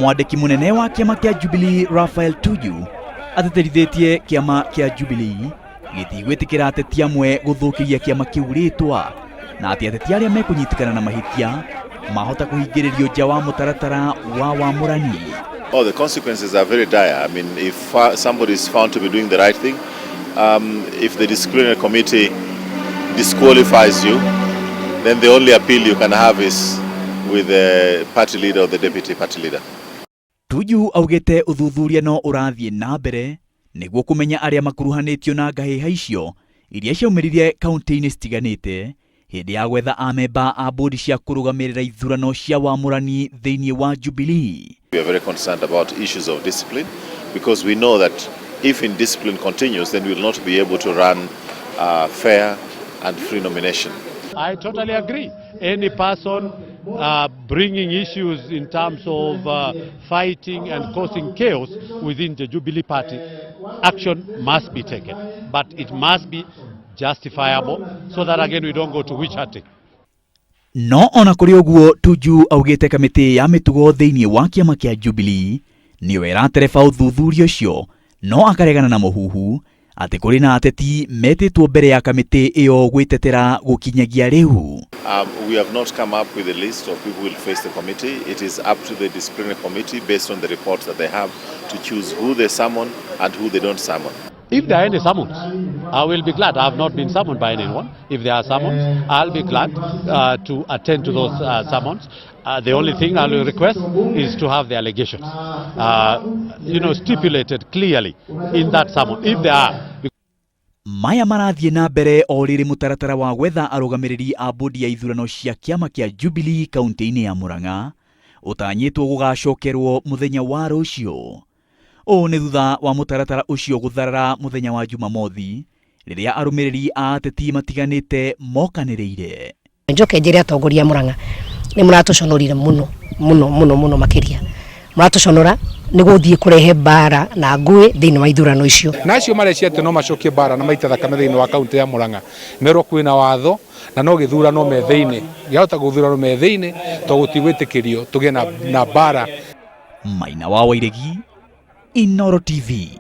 Mwandĩki mũnene wa kĩama kĩa Jubilee Raphael Tuju atĩtĩrithĩtie kĩama kĩa Jubilee gĩtigwĩtĩkĩra ateti amwe gũthũkĩria kĩama kĩu rĩtwa na atĩ ateti arĩa mekũnyitĩkana na mahĩtia mahota kũhingĩrĩrio nja wa mũtaratara wa wamũrani. Oh, the consequences are very dire. I mean, if somebody is found to be doing the right thing, if the disciplinary committee disqualifies you, then the only appeal you can have is with the party leader or the deputy party leader. Tuju augĩte ũthuthuria no ũrathiĩ na mbere nĩguo kũmenya arĩa makuruhanĩtio na ngahĩha icio iria ciaumĩrire kaunti-inĩ citiganĩte hĩndĩ ya gwetha amemba a bodi cia kũrũgamĩrĩra ithurano cia wamũrani thĩinĩ wa Jubilee. We are very concerned about issues of discipline because we know that if indiscipline continues, then we will not be able to run fair and free nomination. I totally agree. Any person bringing issues in terms of fighting and causing chaos within the Jubilee Party, action must be taken. But it must be justifiable so that again we don't go to witch hunting. No ona kũrĩ ũguo, Tuju augĩte kamĩtĩ ya mĩtugo thĩinĩ wa kĩama kĩa Jubilee nĩyo ĩratereba ũthuthuria ũcio, no akaregana na mũhuhu atĩ kũrĩ na ateti metĩtwo mbere ya kamĩtĩ ĩyo gwĩtetera gũkinyagia rĩu. We have not come up with a list of people who will face the committee. It is up to the disciplinary committee, based on the reports that they have, to choose who they summon and who they don't summon. If there are any summons, I will be glad. I have not been summoned by anyone. If there are summons, I'll be glad to attend to those summons. The only thing I will request is to have the allegations stipulated clearly in that summon, if there are. Maya marathiĩ na mbere o rĩrĩ mũtaratara wa gwetha arũgamĩrĩri a bodi ya ithurano cia kĩama kĩa Jubilee kaunti-inĩ ya Murang'a ũtanyĩtwo gũgacokerwo mũthenya wa rũciũ. Ũũ nĩ thutha wa mũtaratara ũcio gũtharara mũthenya wa Jumamothi rĩrĩa arũmĩrĩri a ateti matiganĩte mokanĩrĩire. Njoke njĩre atongoria a Murang'a nĩ mũratũconorire mũno mũno mũno mũno, makĩria mũratũconora nĩ gũthiĩ kũrehe mbara na ngũĩ thĩinĩ wa ithurano icio. Na acio marecia atĩ no macokie mbara na maite thakame thĩinĩ wa kaunti ya Murang'a, merwo kwĩna watho na no gĩthurano me thĩinĩ gĩahota gũthurano me thĩinĩ to gũtigwĩtĩkĩrio tũgĩe na mbara. Maina wa Wairegi, Inooro TV.